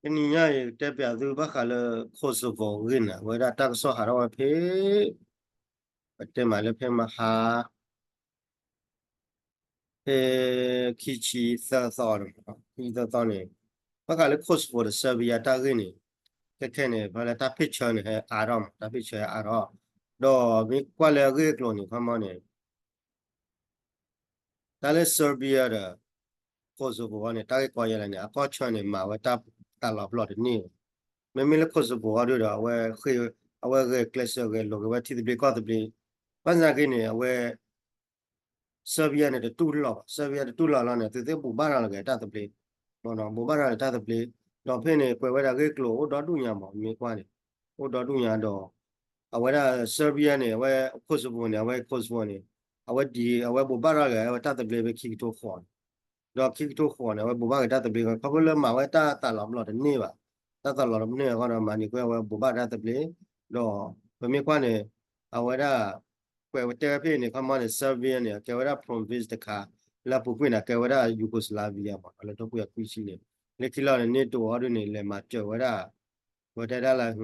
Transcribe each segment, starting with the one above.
တနံၤညါအံၤ ကတဲပျးသုဘၣ်ဃးလၢ Kosovo အဂ့ၢ်န့ၣ် အဝဲဒၣ်တၢ်ကစီၣ်ဟးထီၣ်ဝဲဖဲ ပတဲမးလၢဖဲမဟါ ဖဲခံဆံသၢသီန့ၣ် ခံဆံသၢသီန့ၣ် ဘၣ်ဃးလၢ Kosovo ဒီး Serbia တၢ်ဂ့ၢ်န့ၣ် ခဲခဲန့ၣ် ဖဲလၢတၢ် picture န့ၣ် ဟဲအါထီၣ်မး တၢ် picture ဟဲအါထီၣ် ဒီးမ့ၢ်ကွၢ်လၢအဂ့ၢ်အကျိၤန့ၣ် ခီမီန့ၣ် တၢ်လၢ Serbia ဒီး Kosovo န့ၣ် တၢ်ဂ့ၢ်ကီယဲလဲၣ်န့ၣ် အကီၢ်ဆၢန့ၣ် မၤဝဲတၢ်သးလီၤပျီၢ်တန့ၢ်ဘၣ်. မ့မ့ၢ်လၢ Kosovo အီၤဒုဒီး အဝဲ အဝဲဂဲၤကျဲးစၢးဂဲၤလိာ်က့ၤဝဲထံသဘျ့ကီၢ်သဘျ့ ဘၣ်ဆၣ်သနာ်က့န့ၣ် အဝဲ Serbia န့ၣ် တတူၢ်လိာ်ဘၣ် Serbia တတူၢ်လိာ်လီၤန့ၣ် သုသ့ၣ်ဘိးဘၣ်ရၤလီၤက့ၤတၢ်သဘျ့ ဘိးဘၣ်ရၤလီၤတၢ်သဘျ့ ဒီးဖဲန့ၣ် ကွဲးဝဲဒၣ်ဂ့ၢ်ကျိၤအိၣ်ဒီဒူၣ်ညါမး မ့ၢ်ကွၢ်န့ၣ် အိၣ်ဒီဒူၣ်ညါဒီး အဝဲဒၣ် Serbia န့ၣ် အဝဲ Kosovo န့ၣ် အဝဲ Kosovo န့ၣ် အဝဲဒ် အဝဲဘိးဘၣ်ရၤလီၤက့ၤဝဲတၢ်သဘျ့ဖဲခံကထိဃိးန့ၣ် ဒီးခံကထိဃိးန့ၣ် အဝဲဘိးဘၣ်က့ၤတၢ်သဘျ့ ခီဖျိလၢမၤဝဲတၢ်သးလီၤပျီၢ်တန့ၢ်ဘၣ် တၢ်သးလီၤပျီၢ်တန့ၢ်အဃိဒီး မၤန့ၢ်ကွံာ်အဝဲဘိးဘၣ်တၢ်သဘျ့ ဒီးပမ့ၢ်ကွၢ်န့ၣ် အဝဲဒၣ် ကွဲးဝဲတဲဝဲဖဲအံၤန့ၣ် ခီမီန့ၣ် Serbia န့ၣ် အကဲဝဲဒၣ် province တခါ လၢအပူၤကွံာ်န့ၣ် အကဲဝဲဒၣ် Yugoslavia မး လၢတၢ်ပူၤကွံာ်အခွံဆံန့ၣ် လၢခံလီၤန့ၣ် NATO အီၤဒုန့ၣ် လဲၤမၤစၢၤဝဲဒၣ် ပတဲဒၣ်လၢ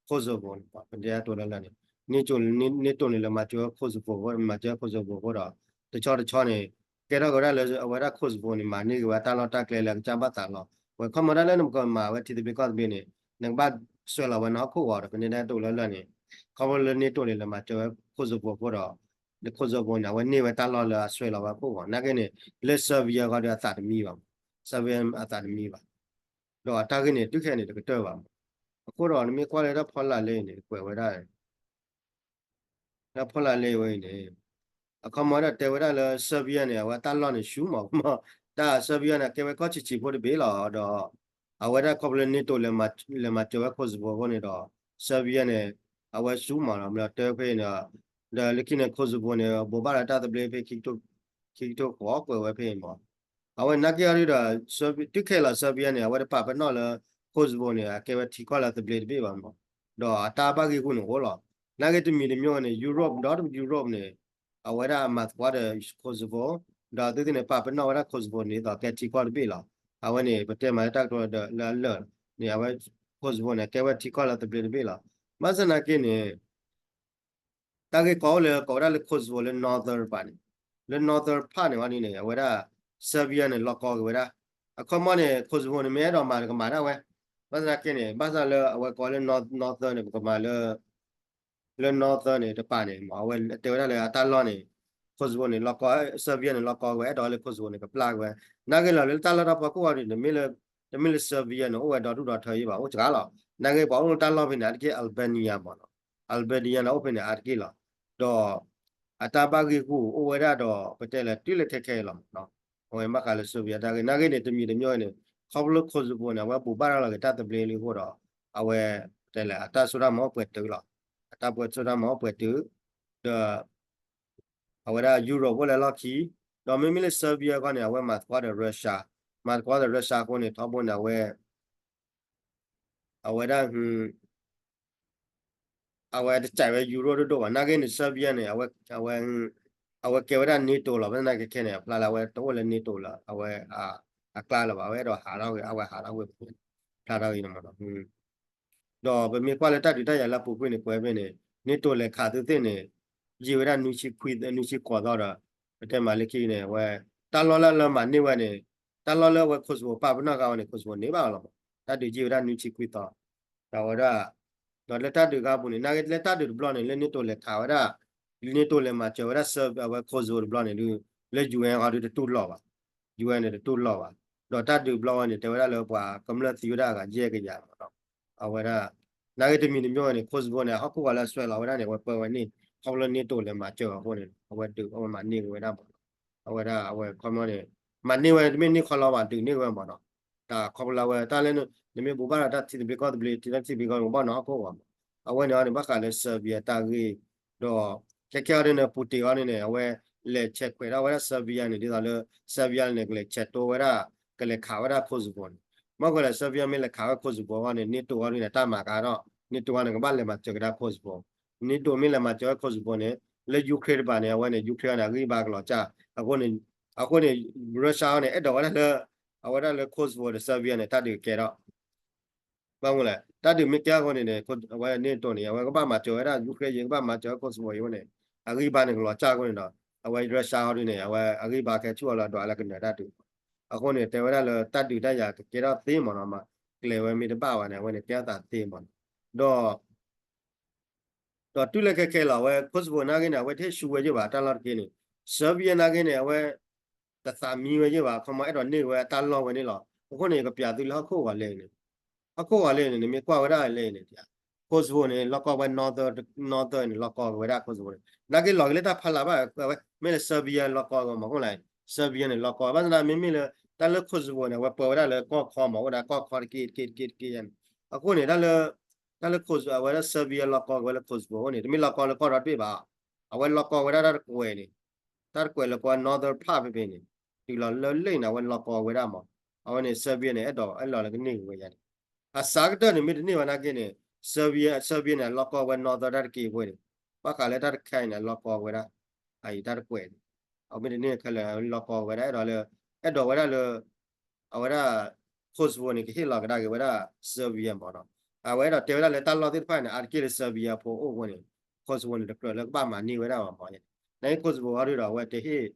Kosovo န့ၣ် ပတဲဒၣ်တိၤလၢလၢာ်န့ၣ် NATO န့ၣ် လဲၤမၤစၢၤဝဲ Kosovo မၤစၢၤဝဲ Kosovo အဃိဒီး တဆီတဆီန့ၣ် ကဲထီၣ်က့ၤဝဲဒၣ်လၢအဝဲဒၣ် Kosovo န့ၣ် မၤန့ၢ်က့ၤဝဲတၢ်လီၢ်တၢ်ကျဲလၢအကစၢ်ဘၣ်သးလီၤ ဝဲခီမီတၢ်လၢနကမၤဝဲထံသဘျ့ကီၢ်သဘျ့န့ၣ် နကဘၣ်စွဲးလီၤဝဲနဟီၣ်ခိၣ်ဂီၤဒီး ပတဲဒၣ်တိၤလၢလၢာ်န့ၣ် ခီဖျိလၢ NATO န့ၣ် လဲၤမၤစၢၤဝဲ Kosovo အဃိဒီး Kosovo န့ၣ် အဝဲန့ၢ်ဝဲတၢ်လီၢ်လၢအစွဲးလီၤဝဲအခိၣ်ဂီၤ နာ်က့န့ၣ် လၢ Serbia အဂီၢ်ဒီးအသးတမံဘၣ်မး Serbia အသးတမံဘၣ် ဒီးအတၢ်ဂ့ၢ်န့ၣ် တုၤခဲအံၤန့ၣ် တကတၢၢ်ဘၣ်မး အဃိဒီးနမ့ၢ်ကွၢ်လၢတၢ်ဖီလာ်လၢအံၤန့ၣ် ကွဲးဝဲဒၣ် တၢ်ဖီလာ်လၢအံၤဝဲအံၤန့ၣ် အခီမီဒီးတဲဝဲဒၣ်လၢ Serbia န့ၣ် အဝဲတၢ်လီၢ်န့ၣ်ဆူၣ်မး တၢ် Serbia န့ၣ် ကဲဝဲကီၢ်ဆံးဆံးဖိတဘ့ၣ်လီၤ ဒီး အဝဲဒၣ်ခီဖျိလၢ NATO လဲၤမၤစၢၤဝဲ Kosovo အဃိန့ၣ်ဒီး Serbia န့ၣ် အဝဲဆူၣ်မးလီၤ မ့ၢ်တဲဖဲအံၤန့ၣ် ဒီးလၢခံန့ၣ် Kosovo န့ၣ် ဘိးဘၣ်လၢတၢ်သဘျ့ဖဲ ခံကထိဃိးကွဲးဝဲဖဲအံၤမး အဝဲနာ်က့အီၤဒုဒီး တုၤခဲအံၤလီၤ Serbia န့ၣ် အဝဲတပာ်ပနီၣ်လၢ Kosovo န့ၣ် အကဲဝဲထံကီၢ်လၢသဘျ့တဘ့ၣ်ဘၣ်မး ဒီးအတၢ်ဘၣ်ဂံၢ်ဂူာ်န့ၣ်အိၣ်လီၤ နာ်က့တမံၤတမံၤန့ၣ် Europe ဒီး Europe န့ၣ် အဝဲဒၣ်အမၤသကိးဒီး Kosovo ဒီးသုသ့ၣ်န့ၣ် ပာ်ပနီၣ်ဝဲဒၣ် Kosovo န့ၣ် ဒ်သိးကဲထံကီၢ်တဘ့ၣ်လီၤ အဝဲန့ၣ် ပတဲမးလၢတၢ်ကတိၤဒီးလၢအလၢာ်န့ၣ် အဝဲ Kosovo န့ၣ် ကဲဝဲထံကီၢ်လၢသဘျ့တဘ့ၣ်လီၤ ဘၣ်ဆၣ်သနာ်က့န့ၣ် တၢ်ဂ့ၢ်ကီအိၣ်လၢကိးဝဲဒၣ်လၢ Kosovo လၢ northern part န့ၣ် လၢ northern part န့ၣ်ဝဲန့ၣ် အဝဲဒၣ် Serbia န့ၣ် လီၢ်ကီက့ၤဝဲဒၣ် အခီမီန့ၣ် Kosovo န့ၣ် မ့ၢ်အဲၣ်ဒိးမၤကမၤဒၣ်ဝဲ ဘၣ်ဆၣ်သနာ်က့န့ၣ် ဘၣ်ဆၣ်လၢအဝဲကိးလၢ northern န့ၣ် ပကမၤလၢ လၢ northern န့ၣ် တပၤန့ၣ် အဝဲတဲဝဲဒၣ်လၢအတၢ်လီၢ်န့ၣ် Kosovo န့ၣ် လီၢ်ကီ Serbia န့ၣ် လီၢ်ကီဝဲ အဲၣ်ဒိးလၢ Kosovo န့ၣ် ကပျၢ်က့ၤဝဲ နာ်က့လီၤလၢတၢ်လီၢ်တၢ်ပှီၤခိၣ်ဂီၤန့ၣ် တမ့ၢ်လၢ Serbia န့ၣ် အိၣ်ဝဲဒီဒူၣ်ဒီထၢအံၤဘၣ် အိၣ်စှၤလီၤ နာ်က့ပှၤအိၣ်လၢတၢ်လီၢ်ဖဲန့ၣ် အါတက့ၢ် Albania မးနီၤ Albania န့ၣ် အိၣ်ဖဲန့ၣ် အါတက့ၢ်လီၤ ဒီး အတၢ်ဘၣ်ဂံၢ်ဂူာ်အိၣ်ဝဲဒၣ်ဒီး ပတဲလၢတုၤလၢခဲခဲအံၤလီၤမးနီၤ အဝဲဘၣ်ဃးလၢ Serbia တၢ်ဂ့ၢ် နာ်က့န့ၣ် တမံၤတမံၤန့ၣ် ခီဖျိလၢ Kosovo န့ၣ် အဝဲဘိးဘၣ်ရၤလီၤက့ၤတၢ်သဘျ့လံအဃိဒီး အဝဲ တဲလဲၣ် အတၢ်စိတၢ်မီၤအိၣ်ပှဲၤတုၤလီၤ အတၢ်ပှဲၤစိတၢ်မီၤအိၣ်ပှဲၤတုၤ ဒီး အဝဲဒၣ် Europe အိၣ်လၢလီၢ်ခံ ဒီးမ့မ့ၢ်လၢ Serbia အဂီၢ်န့ၣ် အဝဲမၤသကိးဒီး Russia မၤသကိးဒီး Russia အဃိန့ၣ် ထီဘိန့ၣ် အဝဲ အဝဲဒၣ် အဝဲတစဲးဝဲ Euro ဒိၣ်ဒိၣ်ဘၣ် နာ်က့န့ၣ် Serbia န့ၣ် အဝဲ အဝဲကဲဝဲဒၣ် NATO လီၤ ဘၣ်ဆၣ်သနာ်က့ခဲန့ၣ် အဖျါလၢအဝဲတအိၣ်လၢ NATO လၢအဝဲ အကျါလၢၤဘၣ် အဝဲအဲၣ်ဒိးဟးထီၣ်ဝဲ အဝဲဟးထီၣ်ဝဲ ဖျါထီၣ်ဂ့ၤန့ၣ်မးနီၤ ဒီးပမ့ၢ်ကွၢ်လၢတၢ်ဒုးတၢ်ယၤလၢအပူၤကွံာ်န့ၣ် ကွဲးဖဲန့ၣ် NATO လဲၤခးသုသ့ၣ်န့ၣ် ယံာ်ဝဲဒၣ်နွံဆံခွံ နွံဆံဃိးသီဒီး ပတဲမးလၢခံန့ၣ် အဝဲ တၢ်လီၢ်လၢလၢမၤန့ၢ်ဝဲန့ၣ် တၢ်လီၢ်လၢအဝဲ Kosovo ပာ်ပနီၣ်ဃာ်ဝဲန့ၣ် Kosovo န့ၢ်ဘၣ်လီၤမး တၢ်ဒုးယံာ်ဝဲဒၣ်နွံဆံခွံသီ ဒီးအဝဲဒၣ် ဒီးလၢတၢ်ဒုးခါပူၤန့ၣ် နာ်က့လၢတၢ်ဒုးတဘျီန့ၣ် လၢ NATO လဲၤခးဝဲဒၣ် NATO လဲၤမၤစၢၤဝဲဒၣ် အဝဲ Kosovo တဘျီန့ၣ်ဒုး လၢ UN အီၤဒုးတတူၢ်လိာ်ဘၣ် UN န့ၣ်တတူၢ်လိာ်ဘၣ် ဒီးတၢ်ဒုးတဘျီဝဲန့ၣ် တဲဝဲဒၣ်လၢပှၤကမျၢၢ်သံဝဲဒၣ်အဂၤယဲၢ်ကယၤမးနီၤ အဝဲဒၣ် နာ်က့တမံၤတမံၤဝဲန့ၣ် Kosovo န့ၣ် အဟီၣ်ခိၣ်ဂီၤလၢအစွဲးလီၤဝဲဒၣ်န့ၣ် အဝဲပၢဝဲန့ၣ် ခီဖျိလၢ NATO လဲၤမၤစၢၤအဃိန့ၣ် အဝဲဒုးအဝဲမၤန့ၢ်က့ၤဝဲဒၣ်မးနီၤ အဝဲဒၣ်အဝဲခီမီန့ၣ် မၤန့ၢ်ဝဲတမ့ၢ်န့ၢ်ခီလီၤဘၣ် ဒုးန့ၢ်ဝဲမးနီၤ တၢ်ခီဖျိလၢအဝဲတၢ်လၢ နမ့ၢ်ဘိးဘၣ်ဒီးတၢ်ထံသဘျ့ကီၢ်သဘျ့ ထံတၢ်ထံသဘျ့ကီၢ်သဘျ့ ဘၣ်နီၤဟီၣ်ခိၣ်ဂီၤမး အဝဲန့ၣ်အီၤန့ၣ် ဘၣ်ဃးလၢ Serbia တၢ်ဂ့ၢ် ဒီး ခဲခဲအီၤဒ်န့ၣ် Putin အီၤဒ်န့ၣ် အဝဲလဲၤဆဲးခွဲးထီၣ်ဝဲဒၣ် Serbia န့ၣ် ဒ်သိးလၢ Serbia န့ၣ် ကလဲၤဆဲးတိဝဲဒၣ် ကလဲၤခးဝဲဒၣ် Kosovo န့ၣ် မ့ၢ်ဃိလၢ Serbia မ့ၢ်လဲၤခးဝဲ Kosovo အဂီၢ်န့ၣ် NATO အီၤဒ်န့ၣ် တၢ်မၤကါဒီး NATO အီၤန့ၣ် ကဘၣ်လဲၤမၤစၢၤကဒါ Kosovo NATO မ့ၢ်လဲၤမၤစၢၤဝဲ Kosovo န့ၣ် လၢ Ukraine တဘၣ်န့ၣ် အဝဲန့ၣ် Ukraine အီၤန့ၣ် အဂံၢ်ဘါကလီၤစၢ် အဃိန့ၣ် အဃိန့ၣ် Russia အီၤန့ၣ် အဲၣ်ဒိးဝဲဒၣ်လၢ အဝဲဒၣ်လၢ Kosovo ဒီး Serbia န့ၣ် တၢ်ဒုးကဲထီၣ် ဘၣ်မနုၤလဲၣ် တၢ်ဒုးမ့ၢ်ကဲအဃိန့ၣ်န့ၣ် အဝဲ NATO န့ၣ် အဝဲကဘၣ်မၤစၢၤဝဲဒၣ် Ukraine ယံၤ ကဘၣ်မၤစၢၤဝဲ Kosovo ယံၤအဃိန့ၣ် အဂံၢ်ဘါန့ၣ်ကလီၤစၢ်အဃိန့ၣ်ဒီး အဝဲ Russia ဟီဒုန့ၣ် အဝဲအဂံၢ်ဘါခဲဆူၣ်အီၤလၢအဒွးလၢကနၢၤတၢ်ဒုး အဃိန့ၣ် တဲဝဲဒၣ်လၢတၢ်ဒုးတၢ်ယၤကကဲထီၣ်သ့မးနီၤ မ့ၢ်ကျဲၤဝဲမ့ၢ်တဘၣ်ဝဲန့ၣ် အဝဲန့ၣ်ကဲထီၣ်သးသ့မးနီၤ ဒီး ဒီးတုၤလၢခဲခဲလီၤ အဝဲ Kosovo နာ်က့န့ၣ် အဝဲတဟ့ၣ်ဆူၣ်ဝဲယ့ၢ်ဘၣ် တၢ်လီၢ်တက့ၢ်န့ၣ် Serbia နာ်က့န့ၣ် အဝဲ တသးမံဝဲယ့ၢ်ဘၣ် ခီမီ အဲၣ်ဒိးန့ၢ်ဝဲအတၢ်လီၢ်ဝဲန့ၣ်လီၤ. အဃိန့ၣ် ယကပျးသုလၢဟီၣ်ခိၣ်ဂီၤလဲၣ်န့ၣ် ဟီၣ်ခိၣ်ဂီၤလဲၣ်န့ၣ် နမ့ၢ်ကွၢ်ဝဲဒၣ်လဲၣ်န့ၣ် Kosovo န့ၣ် လီၢ်ကီၢ်ဝဲ northern န့ၣ် လီၢ်ကီၢ်ဝဲဒၣ် Kosovo န့ၣ် နာ်က့လီၤက့ၤလၢတၢ်ဖီလာ်ဘၣ် ဝဲ မ့ၢ်လၢ Serbia လီၢ်ကီၢ်ဝဲမး အဃိလဲၣ် Serbia န့ၣ် လီၢ်ကီၢ် ဘၣ်ဆၣ်သနာ် မ့မ့ၢ်လၢ တၢ်လၢ Kosovo န့ၣ် အဝဲပၢဝဲဒၣ်လၢကီၢ်ခီမး အိၣ်ဝဲဒၣ်ကီၢ်ခီတက့ၢ်တက့ၢ်တက့ၢ်တက့ၢ်န့ၣ် အဃိန့ၣ် တၢ်လၢ တၢ်လၢ Kosovo အဝဲဒၣ် Serbia လီၢ်ကီၢ်က့ၤဝဲလၢ Kosovo အဃိန့ၣ် တမ့ၢ်လီၢ်ကီၢ်လၢကီၢ်ဒီတဘ့ၣ်ဘၣ် အဝဲလီၢ်ကီၢ်ဝဲဒၣ်တၢ်တကွဲးန့ၣ် တၢ်တကွဲးလၢကီၢ် northern part ဖဲဖဲန့ၣ် တုၤလီၤလၢလ့ၣ်န့ၣ် အဝဲလီၢ်ကီၢ်ဝဲဒၣ်မး အဝဲန့ၣ် Serbia န့ၣ် အဲၣ်ဒိးအဲၣ်လီၤလၢကန့ၢ်က့ၤဝဲယါန့ၣ် အစးကတၢၢ်န့ၣ် မ့ၢ်တန့ၢ်ဘၣ်နာ်က့န့ၣ် Serbia Serbia န့ၣ် အလီၢ်ကီၢ်ဝဲ northern တၢ်တက့ၢ်အဃိန့ၣ် ဘၣ်ဃးလၢတၢ်တခါအံၤန့ၣ် အလီၢ်ကီၢ်ဝဲဒၣ် အအံၤတၢ်တကွဲးန့ၣ် အမ့ၢ်တန့ၢ်ခဲလၢာ် လီၢ်ကီၢ်ဝဲဒၣ် အဲၣ်ဒိးလၢ အဲၣ်ဒိးဝဲဒၣ်လၢ အဝဲဒၣ် Kosovo န့ၣ် ကဟ့ၣ်လီၤကဒါက့ၤဝဲဒၣ် Serbia မးနီၤ အဝဲအဲၣ်ဒိးတဲဝဲဒၣ်လၢတၢ်လီၢ်သ့ၣ်တဖၣ်န့ၣ် အါတက့ၢ်လၢ Serbia ဖိအိၣ်အဃိန့ၣ် Kosovo န့ၣ် တကြၢးလၢကဘၣ်မၤန့ၢ်ဝဲဒၣ်ဘၣ်မး နာ်က့ Kosovo ဟီဒုဒီး အဝဲတဟ့ၣ်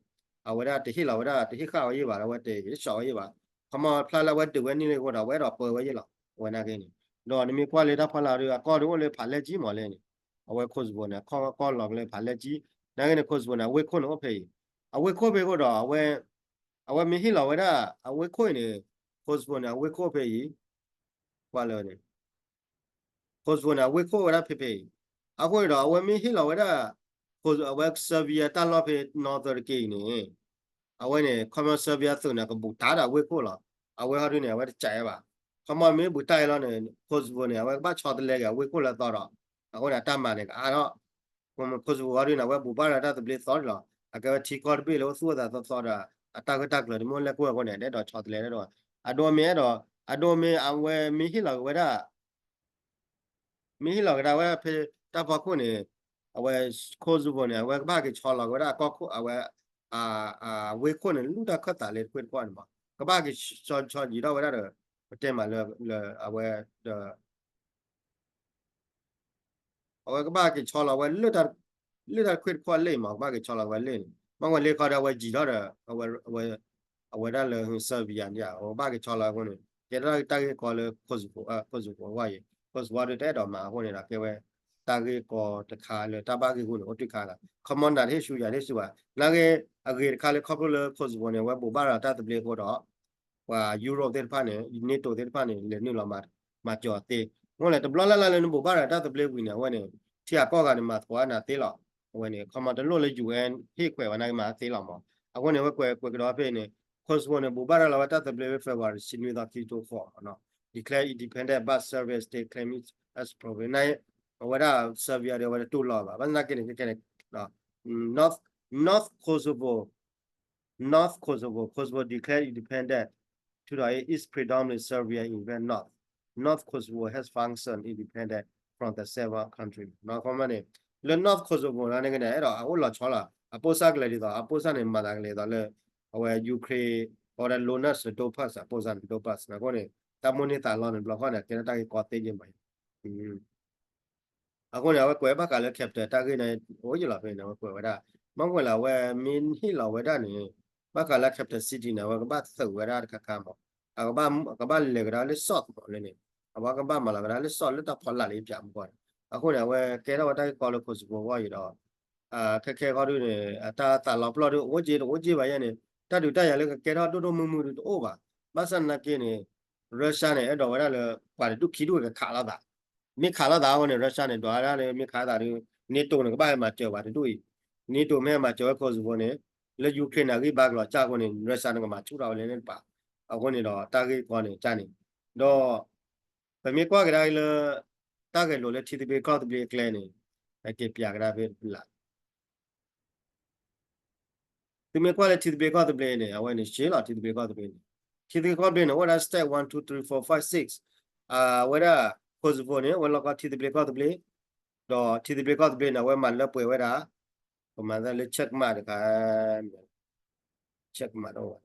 အဝဲဒၣ်တဟ့ၣ်လီၤဝဲဒၣ် တဟ့ၣ်ဃာ်ဝဲယ့ၢ်ဘၣ် အဝဲတဟ့ၣ်ဆှီဝဲယ့ၢ်ဘၣ် ခီမီဖျါလၢအဝဲဒုးဝဲန့ၢ်လံအဃိဒီး အဝဲအဲၣ်ဒိးပၢဝဲယ့ၢ်လီၤ အဝဲနာ်က့န့ၣ် ဒီးနမ့ၢ်ကွၢ်လၢတၢ်ဖီလာ်ဒီး အကီၢ်ဒုးအိၣ်လၢဖးလဲၢ်ကၠံမးလဲၣ်န့ၣ် အဝဲ Kosovo န့ၣ် အကီၢ်လီၤက့ၤလၢဖးလဲၢ်ကၠံ နာ်က့န့ၣ် Kosovo န့ၣ် အဝ့ၢ်ခိၣ်န့ၣ်အိၣ်ဖဲအံၤ အဝ့ၢ်ခိၣ်ဖဲအဃိဒီး အဝဲ အဝဲမ့ၢ်ဟ့ၣ်လီၤဝဲဒၣ် အဝ့ၢ်ခိၣ်အံၤန့ၣ် Kosovo န့ၣ် အဝ့ၢ်ခိၣ်ဖဲအံၤ ကွၢ်လၢန့ၣ် Kosovo န့ၣ် အဝ့ၢ်ခိၣ်ဝဲဒၣ်ဖဲဖဲအံၤ အဃိန့ၣ်ဒီး အဝဲမ့ၢ်ဟ့ၣ်လီၤဝဲဒၣ် အဝဲ Serbia တၢ်လီၢ်ဖဲ northern တက့ၢ်အံၤန့ၣ် အဝဲန့ၣ် ခီမီ Serbia သုးန့ၣ် ကဘူးတၢ်ဒီးအဝ့ၢ်ခိၣ်လီၤ. အဝဲဟီဒုန့ၣ် အဝဲတကးဝဲဘၣ်. ခီမီမ့ၢ်ဘူးတၢ်အံၤလီၤန့ၣ် Kosovo န့ၣ် အဝဲကဘၣ်ဆီတလဲက့ၤအဝ့ၢ်ခိၣ်လၢအသီဒီး အဃိန့ၣ် အတၢ်မၤန့ၣ် ကအါထီၣ် Kosovo ဟီဒုန့ၣ် အဝဲဘူးဘၣ်ဒီးတၢ်သဘျ့သီန့ၣ်လီၤ. အကဲဝဲထံကီၢ်တဘ့ၣ်လၢအိၣ်သူၣ်အိၣ်သးသီသီဒီး အတၢ်ဂ့ၢ်တၢ်ကျၢၤတမ့ၢ်အိၣ်လဲၣ်ကွံာ်အဃိန့ၣ် ဒဲးဒီးဆီတလဲဒဲးဒီး အဒိမ့ၢ်အဲၣ်ဒိး အဒိမ့ၢ်အဝဲမ့ၢ်ဟ့ၣ်လီၤက့ၤဝဲဒၣ် မ့ၢ်ဟ့ၣ်လီၤကဒါဝဲဖဲတၢ်ဖီခိၣ်န့ၣ် အဝဲ Kosovo န့ၣ် အဝဲကဘၣ်က့ၤဆီလီၤက့ၤဝဲဒၣ်အကီၢ်ခိၣ် အဝဲ အဝ့ၢ်ခိၣ်န့ၣ် လူၢ်တၢ်ခၢၣ်သးလၢတခွ့ၣ်တခီန့ၣ်မး ကဘၣ်က့ၤဆီဆီယံၤထီၣ်ဝဲဒၣ်ဒီး ပတဲမးလၢ လၢအဝဲ ဒီး အဝဲကဘၣ်က့ၤဆီလီၤဝဲ လၢတၢ်တခွ့ၣ်တခီလၢမး ကဘၣ်က့ၤဆီလီၤဝဲလၢန့ၣ် မ့ၢ်ဝဲလၢခီဒီးအဝဲယံၤထီၣ်ဒီး အဝဲ အဝဲဒၣ်လၢ Serbia န့ၣ် အဝဲကဘၣ်က့ၤဆီလီၤအဃိန့ၣ် ကဲထီၣ်တၢ်ဂ့ၢ်ကီလၢ Kosovo အဂီၢ်အံၤ Kosovo ဒုးတအဲၣ်ဒိးမၤအဃိန့ၣ်ဒီး ကဲဝဲ တၢ်ဂ့ၢ်ကီတခါလၢတၢ်ဘၣ်ဂ့ၢ်ဂူၢ်န့ၣ် အိၣ်တ့ၢ်ခါလီၤ. ခီမီနၤတဟ့ၣ်ဆူၣ်ယၤတဟ့ၣ်ဆူၣ်ဘၣ် နာ်က့ အဂ့ၤတခါလၢခီဖျိလၢ Kosovo န့ၣ် အဝဲဘူးဘၣ်ဒီးတၢ်သဘျ့အဃိဒီး ပှၤ Europe သ့ၣ်တဖၣ်န့ၣ် NATO သ့ၣ်တဖၣ်န့ၣ် လဲၤနုာ်လီၤ မၤစၢၤအီၤသ့ အဃိန့ၣ် တဘျီလၢ်လၢ်လၢနဘူးဘၣ်ဒီးတၢ်သဘျ့ဝံၤန့ၣ် အဝဲန့ၣ် ထံဂၤကီၢ်ဂၤန့ၣ် မၤသကိးနၤသ့လီၤ. အဝဲန့ၣ် ခီမီတလိၣ်လၢ ယူၢ်အ့ၣ် ဟ့ၣ်ခွဲးဝဲနာ်က့မၤသ့လီၤမး. အဃိန့ၣ် အဝဲကွဲးကွဲးကဒီးဖဲန့ၣ် Kosovo န့ၣ် ဘူးဘၣ်ဒီးလီၤဝဲတၢ်သဘျ့ဖဲ February တဆံနွံသီ ခံကထိဃိးမးနီၤ declare independent but Serbia state claim it as province နာ်က့ အဝဲဒၣ် Serbia ဒီး အဝဲတတူၢ်လိာ်ဘၣ် ဘၣ်ဆၣ်သနာ်က့န့ၣ် ခဲခဲန့ၣ် North North Kosovo North Kosovo Kosovo declared independent ထူဒီး is predominantly Serbian in west north North Kosovo has functioned independent from the Serbian country နီၤ ခီမီန့ၣ် လၢ North Kosovo နာ်က့န့ၣ် အဲၣ်ဒိးအအိၣ်လီၤဆီလီၤ အပိၢ်စၢ်ကလဲၤဒ်သိး အပိၢ်စၢ်န့ၣ် မၤသးကလဲၤဒ်သိးလၢ အဝဲ Ukraine အဝဲဒၣ် Luhansk ဒီး Donbas အပိၢ်စၢ်န့ၣ် Donbas အဃိန့ၣ် တၢ်မိၣ်န့ၢ်သးလီန့ၣ် တဘျီဃီန့ၣ် ကဲထီၣ်တၢ်ဂ့ၢ်ကီသ့ယဲၢ်မး အဃိန့ၣ် အဝဲကွဲးဘၣ်ဃးလၢ capital တၢ်ဂ့ၢ်န့ၣ် အိၣ်ယံၤလီၤဖဲန့ၣ် အဝဲကွဲးဝဲဒၣ် မ့ၢ်ဝဲလၢအဝဲမ့ၢ်ဟ့ၣ်လီၤဝဲဒၣ်န့ၣ် ဘၣ်ဃးလၢ capital city န့ၣ် အဝဲကဘၣ်သုးဝဲဒၣ်တခါခါမး အကဘၣ် ကဘၣ်လဲၤကဒါလၢ south မးလၢန့ၣ် အဝဲကဘၣ်မၤလီၤကဒါလၢ south လၢတၢ်ဖီလာ်လၢယပျးမူကီၢ်န့ၣ် အဃိန့ၣ် အဝဲကဲထီၣ်ဝဲတၢ်ဂ့ၢ်ကီလၢ Kosovo အဂီၢ်အံၤဒီး ခဲခဲခီဒုန့ၣ် အတၢ်သးလီၤပျီၢ်ဒု အိၣ်က့တအိၣ်က့ဘၣ်ယဲန့ၣ် တၢ်ဒုးတၢ်ယၤလၢကကဲထီၣ်ဒိၣ်ဒိၣ်မုၢ်မုၢ်ဒုတအိၣ်ဘၣ် ဘၣ်ဆၣ်သနာ်က့န့ၣ် Russia န့ၣ် အဲၣ်ဒိးဝဲဒၣ်လၢ ပှၤတဒူၣ်ခံဒူၣ်ကခးလိာ်သး မ့ၢ်ခးလိာ်သးအဃိန့ၣ် Russia န့ၣ် ဒွးဝဲဒၣ်လၢမ့ၢ်ခးလိာ်သးဒု NATO န့ၣ် ကဘၣ်ဟဲမၤစၢၤပှၤတဒူၣ်အံၤ NATO မ့ၢ်ဟဲမၤစၢၤဝဲ Kosovo န့ၣ် လၢ Ukraine န့ၣ် အဂံၢ်ဘါကလီၤစၢ်အဃိန့ၣ် Russia န့ၣ် ကမၤဆူၣ်ထီၣ်ဝဲလၢန့ၣ်တပၤ အဃိန့ၣ်ဒီး တၢ်ဂ့ၢ်ကီန့ၣ် ကန့ၣ် ဒီး ပမ့ၢ်ကွၢ်ကဒါလၢ တၢ်ဂဲၤလိာ်လၢထံသဘျ့ကီၢ်သဘျ့အကျဲန့ၣ် အက့ၤပျးကဒါဖဲတပူၤလၢ် သုမ့ၢ်ကွၢ်လၢထံသဘျ့ကီၢ်သဘျ့န့ၣ် အဝဲန့ၣ်ရှဲလီၤ ထံသဘျ့ကီၢ်သဘျ့န့ၣ် ထံသဘျ့ကီၢ်သဘျ့န့ၣ် အိၣ်ဝဲဒၣ် step one two three four five six အဝဲဒၣ် Kosovo န့ၣ် အဝဲလီၢ်ကီၢ်ထံသဘျ့ကီၢ်သဘျ့ ဒီးထံသဘျ့ကီၢ်သဘျ့န့ၣ် အဝဲမၤလၢပှဲၤဝဲဒၣ် ပမၤသးလၢ check mark တခါ check mark တအိၣ်ဘၣ်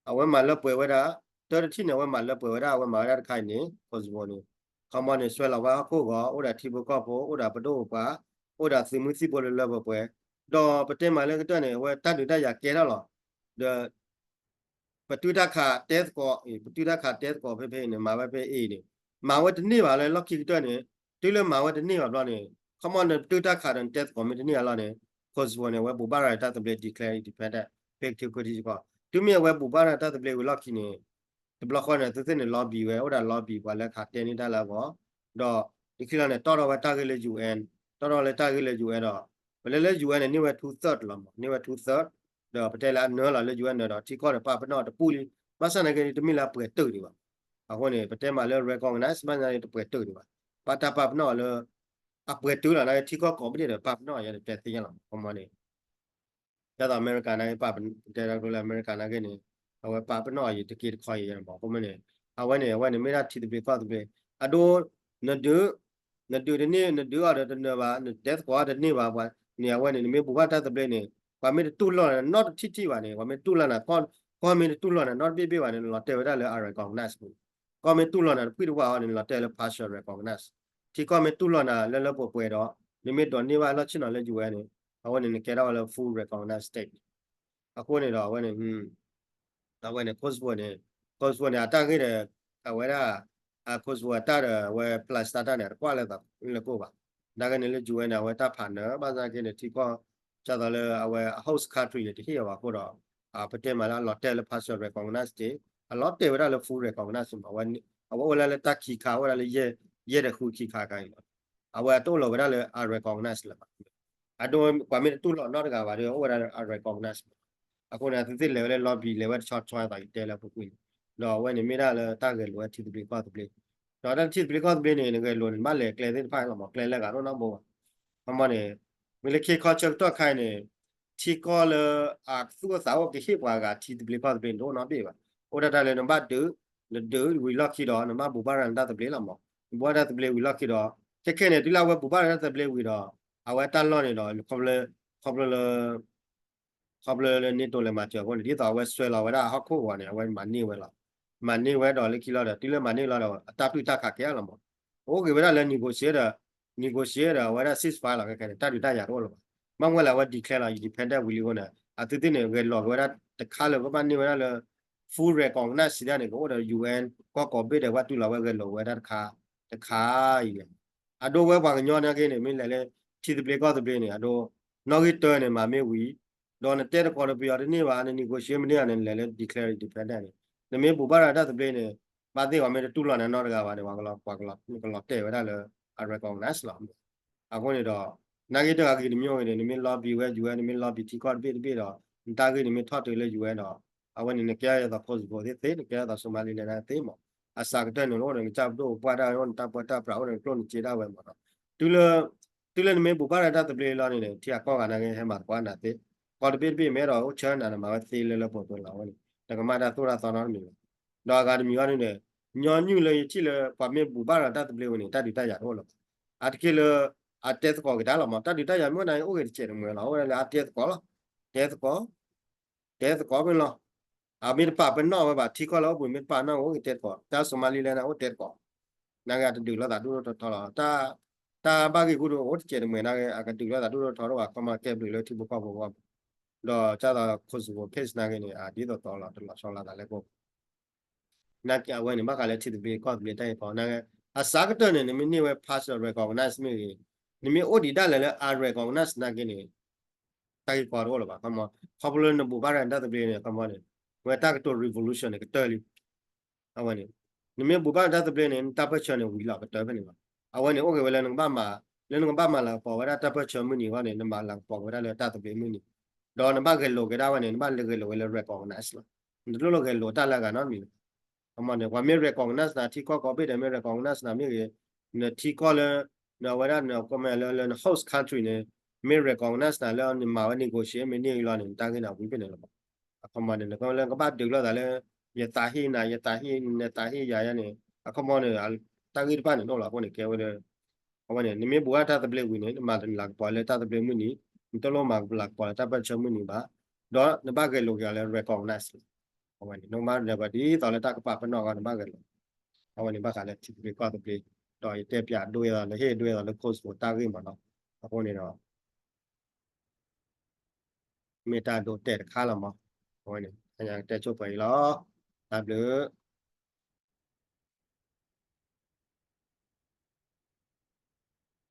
အဝဲမၤလၢပှဲၤဝဲဒၣ် တၢ်တထံၣ်န့ၣ် အဝဲမၤလၢပှဲၤဝဲဒၣ် အဝဲမၤဝဲဒၣ်တခါအံၤန့ၣ် Kosovo န့ၣ် ခီမီန့ၣ် စွဲလီၤဝဲဟီၣ်ခိၣ်ဂီၤ အိၣ်ဒီးထံဖိကီၢ်ဖိ အိၣ်ဒီးပဒိၣ်ပပှၢ် အိၣ်ဒီးသုးမုၢ်သံၣ်ဘိလၢလၢပှဲၤပှဲၤ, ဒီးပတဲမးလၢကတၢၢ်န့ၣ် အဝဲတၢ်ဒုးတၢ်ယၤကဲထီၣ်လီၤ, ဒီး ပတုၤတၢ်ခးတဲသကိး ပတုၤတၢ်ခးတဲသကိးဖဲဖဲအံၤန့ၣ် မၤဝဲဖဲအံၤန့ၣ် မၤဝဲတန့ၢ်ဘၣ်လၢလီၢ်ခံကတၢၢ်န့ၣ်, တုၤလၢမၤဝဲတန့ၢ်ဘၣ်ဘျီန့ၣ် ခီမီန့ၣ် ပတုၤတၢ်ခးဒီးနတဲသကိးမ့ၢ်တန့ၢ်အလီၢ်န့ၣ် Kosovo န့ၣ် အဝဲဘူးဘၣ်ရၤတၢ်သဘျ့ declare independent ဖဲကထံခိၣ်ထံကီၢ်, တုၤမ့ၢ်အဝဲဘူးဘၣ်ရၤတၢ်သဘျ့ဝံၤလီၢ်ခံန့ၣ် တဘျီဃီန့ၣ် သုသ့ၣ်န့ၣ် lobby ဝဲ အိၣ်ဒၣ် lobby ပှၤလၢခးတဲန့ၢ်တၢ်လၢအဂီၢ်, ဒီးလၢခံလီၤန့ၣ် တီၣ်ထီၣ်ဝဲတၢ်ဂ့ၢ်လၢ UN, တီၣ်ထီၣ်လၢတၢ်ဂ့ၢ်လၢ UN ဒီး ပလဲၤလၢ UN န့ၣ် န့ၢ်ဝဲ two third လီၤမး န့ၢ်ဝဲ two third, ဒီးပတဲလၢအနၢလီၤလၢ UN နၢဒီး ထံကီၢ်ဒီးပာ်ပနီၣ်တပူၤလံ, ဘၣ်ဆၣ်နာ်က့န့ၣ် တမ့ၢ်လၢအပှဲၤတုာ်ဒံးဘၣ်, အဃိန့ၣ် ပတဲမးလၢ recognize ဘၣ်ဆၣ်နာ်က့တပှဲၤတုာ်ဒံးဘၣ်, ဘၣ်တၢ်ပာ်ပနီၣ်အီၤလၢ အပှဲၤတုာ်လီၤ နာ်က့ထံကီၢ်ကိးပဒ့ၣ်ဒီး ပာ်ပနီၣ်အီၤယါန့ၣ်တဲသ့ၣ်ညါလီၤမး ခီမီန့ၣ် ဒ်သိးအမဲရကၤနာ်က့ ပတဲဒၣ်ကျိလၢအမဲရကၤနာ်က့န့ၣ် အဝဲပာ်ပနီၣ်အီၤယံၤတက့ၢ်တခီယံၤမး အဃိမ့ၢ်န့ၣ် အဝဲန့ၣ် အဝဲန့ၣ်မ့ၢ်ဒၣ်ထံသဘျ့ကီၢ်သဘျ့, အဒိ နဒုး နဒုးတန့ၢ် နဒုးအီၤဒီးတနၢၤဘၣ် နတဲသကိးအီၤတန့ၢ်ဘၣ် ပှၤန့ၣ် အဝဲန့ၣ် နမ့ၢ်ဘူးဘၣ်တၢ်သဘျ့န့ၣ် ပှၤမ့ၢ်တတူၢ်လိာ်နၤနီတထံၣ်ထံၣ်ဘၣ်န့ၣ် ပှၤမ့ၢ်တူၢ်လိာ်နၤ ကီၢ်မ့ၢ်တတူၢ်လိာ်နၤနီတဘ့ၣ်ဘ့ၣ်ဘၣ်န့ၣ် နလီၤတဲာ်ဝဲဒၣ်လၢ unrecognized ပူၤ, ကီၢ်မ့ၢ်တူၢ်လိာ်နၤတဖှံၣ်တဝၢ်အီၤန့ၣ် နလီၤတဲာ်လၢ partial recognize, ထံကီၢ်မ့ၢ်တူၢ်လိာ်နၤလၢလၢပှဲၤပှဲၤဒီး နမ့ၢ်ဒိးန့ၢ်ဘၣ်လီၢ်ဆ့ၣ်နီၤလၢ UN န့ၣ် အဝဲန့ၣ် နကဲထီၣ်ဝဲလၢ full recognize state အဃိန့ၣ်ဒီး အဝဲန့ၣ် အဝဲန့ၣ် Kosovo န့ၣ် Kosovo န့ၣ် အတၢ်ဂ့ၢ်ဒီး အဝဲဒၣ် Kosovo အတၢ်ဒီးအဝဲ plus တၢ်တၢ်န့ၣ် အတကွၢ်လၢသးလၢကိၣ်ဘၣ်, နာ်က့န့ၣ်လၢ UN န့ၣ် အဝဲတၢ်ဖးနၢ ဘၣ်ဆၣ်က့န့ၣ် ထံကီၢ် ဒ်သိးလၢအဝဲ host country န့ၣ် တဟ့ၣ်အီၤဘၣ်အဃိဒီး ပတဲမးလၢအလီၤတဲာ်လၢ partial recognize တ့ၢ် အလီၤတဲာ်ဝဲဒၣ်လၢ full recognize မး, အဝဲအိၣ်လၢလၢတၢ်ခံခါ အိၣ်ဝဲဒၣ်လၢ ယဲၢ်ဒီးဃုခံခါခါအံၤလီၤ, အဝဲအတအိၣ်လီၤဝဲဒၣ်လၢ unrecognized လၢၤဘၣ်, အဒိ ပှၤမ့ၢ်တတူၢ်လိာ်နီတဂၤဘၣ်ဒီး အိၣ်ဝဲဒၣ်လၢ unrecognized အဃိန့ၣ် သုသ့ၣ်လဲၤဝဲလၢ lobby လဲၤဝဲတဆီဆီအသိးယတဲလၢအပူၤကွံာ်န့ၣ်, ဒီးအဝဲန့ၣ်မ့ၢ်ဒၣ်လၢတၢ်ဂဲၤလိာ်ဝဲထံသဘျ့ကီၢ်သဘျ့, ဒီးတၢ်ထံသဘျ့ကီၢ်သဘျ့န့ၣ် နဂဲၤလိာ်န့ၣ် နဘၣ်လဲၤကျဲသ့ၣ်တဖၣ်လီၤမး ကျဲလၢအဂၤတအိၣ်နီတဘိဘၣ်, ခီမီန့ၣ် မ့ၢ်လၢခ့ခီဆၢကတီၢ်ခါအံၤန့ၣ် ထံကီၢ်လၢအသူၣ်အိၣ်သးအိၣ်ကဟ့ၣ်ပှၤဂၤ ထံသဘျ့ကီၢ်သဘျ့န့ၣ် တအိၣ်နီတဘ့ၣ်ဘၣ်, အိၣ်ဒၣ်တၢ်လၢနဘၣ်ဒုး နဒုးဝံၤလီၢ်ခံဒီး နဘၣ်ဘူးဘၣ်ရၤနတၢ်သဘျ့လီၤမး, နဘူးဘၣ်တၢ်သဘျ့ဝံၤလီၢ်ခံဒီး ခဲခဲန့ၣ် တုၤလၢအဝဲဘူးဘၣ်ရၤတၢ်သဘျ့ဝံၤဒီး အဝဲတၢ်လီၢ်န့ၣ်ဒီး ခီဖျိလၢ ခီဖျိလၢ ခီဖျိလၢ NATO လဲၤမၤစၢၤအဃိန့ၣ် ဒ်သိးအဝဲစွဲလီၤဝဲဒၣ်အဟီၣ်ခိၣ်ဂီၤန့ၣ် အဝဲမၤန့ၢ်ဝဲလီၤ, မၤန့ၢ်ဝဲဒီးလၢခံလီၤဒီး တုၤလၢမၤန့ၢ်လီၤဒီး အတၢ်ပျုၢ်တၢ်ခးကဲလီၤမး, အိၣ်ဂ့ၤဝဲဒၣ်လၢ negotiate ဒီး negotiate ဒီး အဝဲဒၣ် ceasefire လီၤ ခဲခဲန့ၣ် တၢ်ဒုးတၢ်ယၤတအိၣ်လၢၤဘၣ်, ဘၣ်မနုၤလၢအဝဲ declare လီၤ independent ဝံၤလံအဃိန့ၣ် အသုသ့ၣ်န့ၣ် ဂဲၤလိာ်က့ၤဝဲဒၣ်တခါလၢကဘၣ်န့ၢ်ဝဲဒၣ်လၢ full recognize ဒၣ်န့ၣ် ကအိၣ်ဒီး UN ကီၢ်ကိးဘ့ၣ်ဒီး ဘၣ်တူၢ်လိာ်ဝဲဂဲၤလိာ်ဝဲဒၣ်တခါ တခါအံၤန့ၣ် အဒိဝဲပှၤကညီနာ်က့န့ၣ် မ့ၢ်လဲၤလၢ ထံသဘျ့ကီၢ်သဘျ့န့ၣ် အဒိ နီၣ်ဂံၢ်တၢန့ၣ် မၤမ့ၢ်ဝံၤ ဒီးနတဲသကိးဒီးပယီၤတန့ၢ်ဘၣ် န negotiate မ့ၢ်န့ၢ်န့ၣ် နလဲၤလၢ declare independent န့ၣ် နမ့ၢ်ဘူးဘၣ်ရၤတၢ်သဘျ့န့ၣ် ဘၣ်သ့ၣ်ပှၤမ့ၢ်တတူၢ်လိာ်နၤနီတဂၤဘၣ်န့ၣ် ပှၤကလီၤတဲာ်ဝဲဒၣ်လၢ unrecognized လီၤ. အဃိန့ၣ်ဒီး နာ်က့တဂၤဂ့ၤတမံၤဂ့ၤန့ၣ် နမ့ၢ် lobby ဝဲ UN နမ့ၢ် lobby ထံကီၢ်တဘ့ၣ်တဘ့ၣ်ဒီး နတၢ်ဂ့ၢ်န့ၣ်မ့ၢ်ထီၣ်တုၤလၢ UN ဒီး အဝဲန့ၣ်နကဲဒ်သိး Kosovo သ့ၣ်သ့ နကဲဒ်သိး Somaliland သ့မး အစှၤကတၢၢ်န့ၣ် အိၣ်ဒီးနကစၢ်ပဒိၣ်ပပှၢ်တၢ် အိၣ်နတၢ်ပၢတၢ်ပြး အိၣ်ဒီးနကျိၣ်နစ့ဒၣ်ဝဲမးဒီး တုၤလၢ တုၤလၢနမ့ၢ်ဘူးဘၣ်ရၤတၢ်သဘျ့လီၤန့ၣ် ထံအကီၢ်ဂၤနာ်က့ဟဲမၤသကိးနၤသ့ ကီၢ်တဘ့ၣ်တဘ့ၣ်မ့ၢ်အဲၣ်ဒိးအိၣ်ဆၢနၤန့ၣ် မၤဝဲသ့လၢလၢပှဲၤပှဲၤလီၤ အဝဲန့ၣ် နကမၤတၢ်သိၣ်တၢ်သီနီတမံၤလီၤ. ဒီးအဂၤတမံၤအံၤန့ၣ် ညီနုၢ်လၢယထံၣ်လၢ ပှၤမ့ၢ်ဘူးဘၣ်ရၤတၢ်သဘျ့ဝဲန့ၣ် တၢ်ဒုးတၢ်ယၤတအိၣ်လၢၤဘၣ်. အါတက့ၢ်လၢ အတဲသကိးက့ၤတၢ်လီၤမး တၢ်ဒုးတၢ်ယၤမ့ၢ်အိၣ်န့ၣ် အိၣ်ဂ့ၤတစဲးတမှဲၤလီၤ အိၣ်ဝဲဒၣ်လၢအတဲသကိးလီၤ. တဲသကိး တဲသကိးမ့ၢ်လီၤ. အမ့ၢ်တပာ်ပနီၣ်ဝဲဘၣ် ထံကီၢ်လၢအိၣ်ဘှံးမ့ၢ်တပာ်ပနီၣ် အိၣ်ဂ့ၤတဲသကိး တၢ် Somaliland န့ၣ် အိၣ်တဲသကိး နာ်က့အတဒုးလိာ်သးဒိၣ်ဒိၣ်ထီထီလီၤ. တၢ် တၢ်ဘၣ်ဂ့ၢ်ဂူၢ်ဒိၣ်အိၣ်တစဲးတမှဲၤနာ်က့ အကဒုးလိာ်သးဒိၣ်ဒိၣ်ထီထီဒိၣ်ဘၣ် ခီမီကဲဘျုးလၢထံဖိကီၢ်ဖိအဂီၢ် ဒီးကၢ်သိး Kosovo case နာ်က့န့ၣ် အဒ်သိးသိးလီၤ တလီၤဆီလိာ်သးလၢကီၢ် နာ်က့အဝဲန့ၣ် ဘၣ်ဃးလၢထံသဘျ့ကီၢ်သဘျ့တၢ်ဂ့ၢ်ကီ နာ်က့ အစှၤကတၢၢ်န့ၣ် နမ့ၢ်န့ၢ်ဝဲ partial recognize မ့ၢ်ဂ့ၤ နမ့ၢ်အိၣ်ဒံးဒၣ်လဲာ်လၢ unrecognized နာ်က့န့ၣ် တၢ်ဂ့ၢ်ကီတအိၣ်လၢၤဘၣ် ခီမီ ခီဖျိလၢနဘူးဘၣ်ရၤတၢ်သဘျ့န့ၣ် ခီမီန့ၣ် ဝဲတၢ်ကတိၤ revolution န့ၣ် ကတၢၢ်လံ အဝဲန့ၣ် နမ့ၢ်ဘူးဘၣ်တၢ်သဘျ့န့ၣ် နတၢ်ပၢၢ်ဆၢန့ၣ် ဝံၤလီၤကတၢၢ်ဖဲန့ၣ်လီၤ. အဝဲန့ၣ် အိၣ်ဂ့ၤဝဲလၢနကဘၣ်မၤ လၢနကဘၣ်မၤလၤကပီၤဝဲဒၣ်တၢ်ပၢၢ်ဆၢမုၢ်နံၤအဂီၢ်န့ၣ် နမၤလၤကပီၤက့ၤဝဲဒၣ်လၢတၢ်သဘျ့မုၢ်နံၤ ဒီးနဘၣ်ဂဲၤလိာ်က့ၤဒၣ်ဝဲန့ၣ် နဘၣ်လဲၤဂဲၤလိာ်ဝဲလၢ recognize လီၤ. နတလိၣ်လၢဂဲၤလိာ်တၢ်လၢအဂၤနီတမံၤလီၤ. ခီမီန့ၣ် ပှၤမ့ၢ် recognize နၤ ထံကီၢ်ကိးဘ့ၣ်ဒီးမ့ၢ် recognize နၤမ့ၢ်ဂ့ၤ နထံကီၢ်လၢ နဝဲဒၣ်နကီၢ်မ့ၢ်လၢလၢန host country န့ၣ် မ့ၢ် recognize နၤလၢနမၤဝဲ negotiate မ့ၢ်န့ၢ်အံၤလီၤန့ၣ် နတၢ်ဂ့ၢ်န့ၣ်ဝံၤဖဲန့ၣ်လီၤ. အခီမီန့ၣ် နကလၢကဘၣ်ဒုးလိာ်သးလၢ ယသးဟ့နၤ ယသးဟ့ နသးဟ့ယၤယၤန့ၣ် အခီမီန့ၣ် တၢ်ဂ့ၢ်တဖၣ်န့ၣ်ဒိၣ်လီၤအဃိန့ၣ် ကဲဝဲလၢ အဝဲန့ၣ် နမ့ၢ်ဘူးဘၣ်တၢ်သဘျ့ဝံၤန့ၣ် နမၤလၤကပီၤလၢတၢ်သဘျ့မုၢ်နံၤ နတလိၣ်မၤလၤကပီၤလၢတၢ်ပၢၢ်ဆၢမုၢ်နံၤဘၣ် ဒီးနဘၣ်ဂဲၤလိာ်က့ၤအီၤလၢ recognize အဝဲန့ၣ် နကဘၣ်ဒၢးပှၤဒ်သိးလၢတၢ်ကပာ်ပနီၣ်အဂီၢ် နဘၣ်ဂဲၤလိာ် အဝဲန့ၣ်ဘၣ်ဃးလၢထံသဘျ့ကီၢ်သဘျ့ ဒီးယတဲပၠးဒိအသိးလၢ ဟ့ၣ်ဒိအသိးလၢ Cosmo တၢ်ဂ့ၢ်မးနီၤ. အဃိန့ၣ်ဒီး မ့ၢ်တၢ်ဒိတဲာ်တခါလီၤမး. အဝဲန့ၣ် အကတဲဆိပှဲၤအံၤလီၤ. တၢ်ဘျုး